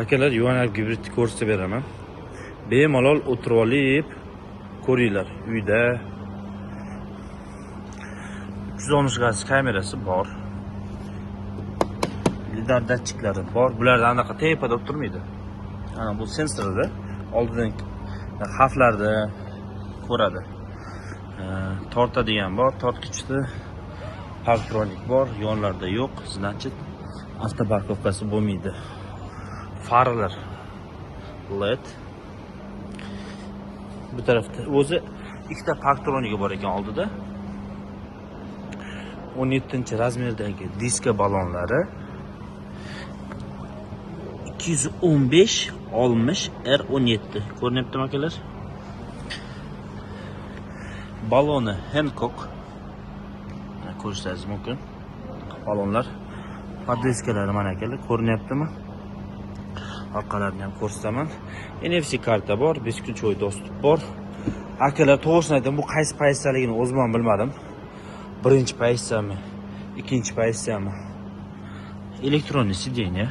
Akalar, Yuan Up gibridni ko'rsatib beraman. Bemalol o'tirib olib ko'ringlar uyda. 360 gradus kamerasi bor. Lidar datchiklari bor. Bularda anaqa tepada o'tirmaydi. Ana bu sensorda oldidan xavflarni ko'radi. Tortadigan bor, tortkichda parktronik bor, yonlarda yo'q, значит avtoparkovkasi bo'lmaydi. Faralar LED. Bu tarafda o'zi ikkita parktronigi bor ekan oldida. 17 razmerdagi diska balonlari 215 60 R17 ko'rinyaptimi akalar? Baloni Hankook. Ko'rishingiz mumkin. Balonlar podveskalari mana akalar, ko'rinyaptimi? Orqalarini ham ko'rsataman. NFC karta bor, бесключевой доступ bor. Akalar, to'g'risini aytaman, bu qaysi pozitsiyaligini o'zim ham bilmadim. Birinchi pozitsiyami, ikkinchi pozitsiyami? Elektronli сиденье.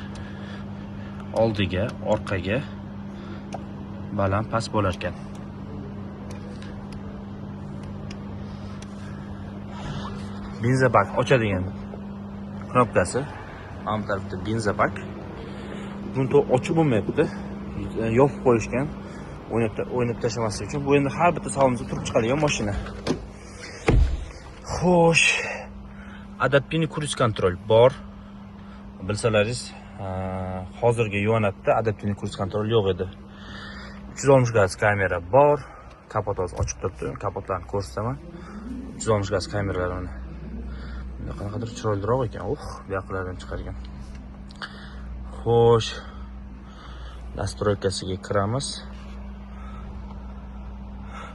Oldiga, orqaga baland past bo'lar ekan. Benzobak ochadigan knopkasi. Mana bu tarafda benzobak. Buni ochib bo'lmayapti. Yopib qo'yishgan. O'ynab tashlamaslik uchun. Bu endi har bitta salonimizda turib chiqadigan mashina. Xo'sh, adaptivniy kruiz kontrol bor. Bilsalaringiz, hozirgi Yuan Up'da adaptivniy kruiz kontrol yo'q edi. 360 gradus kamera bor. Kapot hozir ochiq turibdi. Kapotlarni ko'rsataman. 360 gradus kameralar mana. Bunda qanaqadir chiroyliroq ekan. Bu yoqlardan chiqargan. Xo'sh, nastroykasiga kiramiz.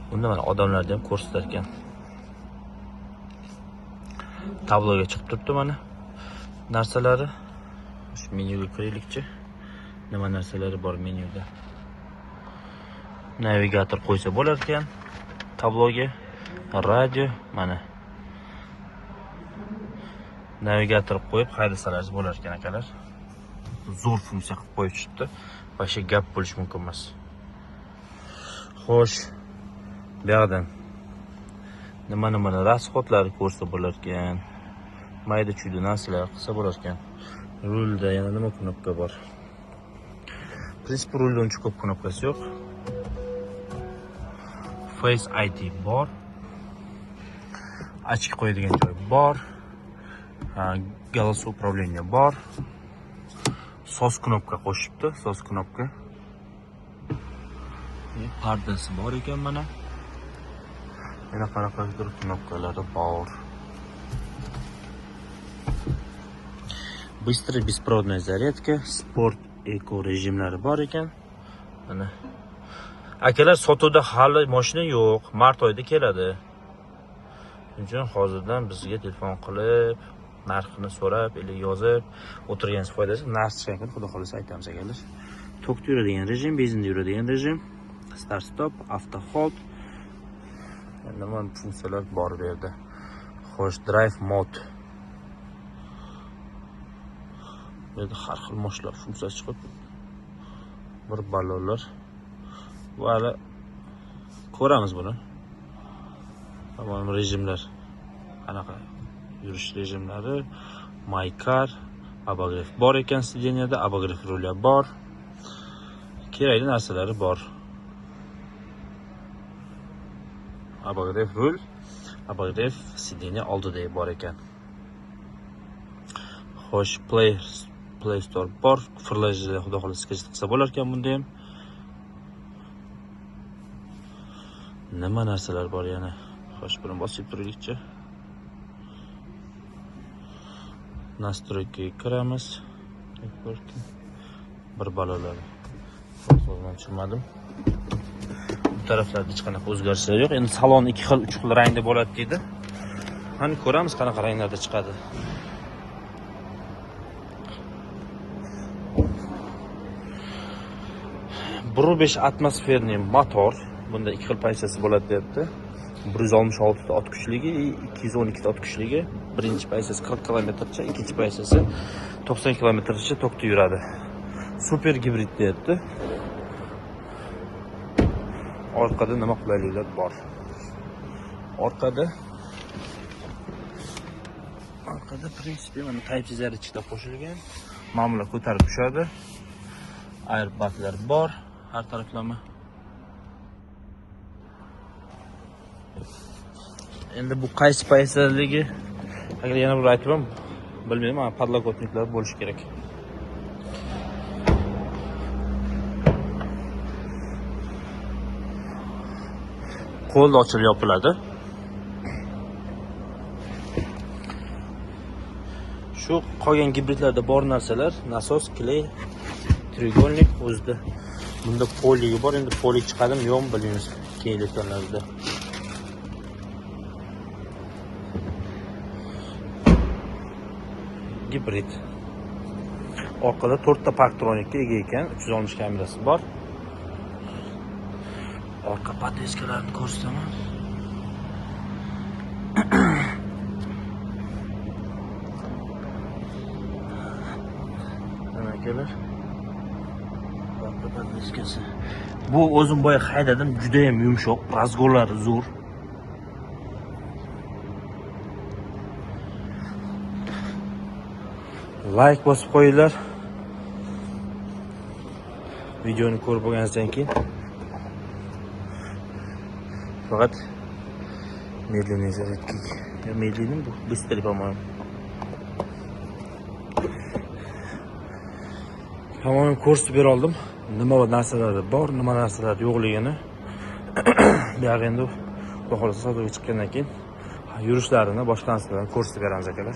Bunda mana odamlarni ham ko'rsatar ekan. Tabloga chiqib turibdi mana narsalari. Shu menyuga kiraylikchi. Nima narsalari bor menyuda? Navigator qo'ysa bo'lar ekan tabloga, radio mana. Navigator qo'yib haydasalaringiz bo'lar ekan akalar. Zo'r funksiya qilib qo'yishibdi. Boshqa gap bo'lishi mumkin emas. Xo'sh, bu yoqdan nima-nimalar rasxodlarni ko'rsa bo'lar ekan. Mayda chuyda narsalar qilsa bo'lar ekan. Rulda yana nima knopka bor? Prinsip rulda uncha ko'p knopkasi yo'q. Face ID bor. Ochki qo'yadigan joy bor. Голос управления bor. Sos knopka qo'shibdi, sos knopka. Pardasi bor ekan mana. Yana qanaqadir knopkalari bor. Быстрая беспроводная зарядка, sport eko rejimlari bor ekan. Mana. Akalar, sotuvda hali mashina yo'q, mart oyida keladi. Shuning uchun hozirdan bizga telefon qilib, narxini so'rab, ili yozib o'tirganingiz foydasi. Narx chiqqan kuni xudo xolasa aytamiz akalar. Tokda yuradigan rejim, benzinda yuradigan rejim, start stop, avto hold. Nima funksiyalar bor bu yerda. Xo'sh, drive mode. Bu yerda har xil mashinalar funksiyasi chiqib, bir ballonlar. Bu hali ko'ramiz buni. Tamom, rejimlar qanaqa yurish rejimlari, My Car, обогрев bor ekan sideniyada, обогрев rulya bor. Kerakli narsalari bor. Обогрев rul, обогрев sideniya oldida bor ekan. Xo'sh, Play Store bor. Fırlajda xudo xolasa sketch qilsa bo'lar ekan bunda ham. Nima narsalar bor yana? Xo'sh, buni bosib turaylikchi. Nastroykaga kiramiz. Bir balolar. O'zim tushunmadim. Bu taraflarda hech qanaqa o'zgarishlar yo'q. Endi salon 2 xil, 3 xil rangda bo'ladi deydi. Qani ko'ramiz qanaqa ranglarda chiqadi. Bir besh atmosferniy motor. Bunda 2 xil pozitsiyasi bo'ladi deyapti. 166 ta ot kuchligi, 212 ta ot kuchligi. Birinchi pozitsiyasi 40 kilometrcha, ikkinchi pozitsiyasi 90 kilometrcha tokda yuradi. Super gibrid deyapti. Orqada nima qulayliklar bor? Orqada в принципе mana Type C зарядчик qo'shilgan. Mana bular ko'tarib tushadi. Airbaglar bor har taraflama. Endi bu qaysi paysaligi agar yana bir aytaman, bilmayman, подлокотник lar bo'lishi kerak. Qo'l ochilib yopiladi. Shu qolgan gibridlarda bor narsalar: nasos, клей, треугольник o'zida. Bunda полик i bor, endi полик chiqadimi yo'qmi bilmaymiz keyingi. Gibrid. Orqada 4 ta Parktronikka ega ekan, 360 kamerasi bor. Orqa подвеска larni ko'rsataman. Mana akalar. Orqa подвеска si. Bu o'zim boya haydadim, juda ham yumshoq, разгон lari zo'r. Like bosib qo'yinglar. Videoni ko'rib bo'lganingizdan keyin faqat медленный зарядка. Я медленный bu, быстрый, по-моему. По-моему, ko'rsatib bera oldim. Nima narsalar bor, nima narsalar yo'qligini. Buyog'i endi xudo xohlasa sotuvga chiqqandan keyin yurishlarini, boshqa narsalarni ko'rsatib beramiz, akalar.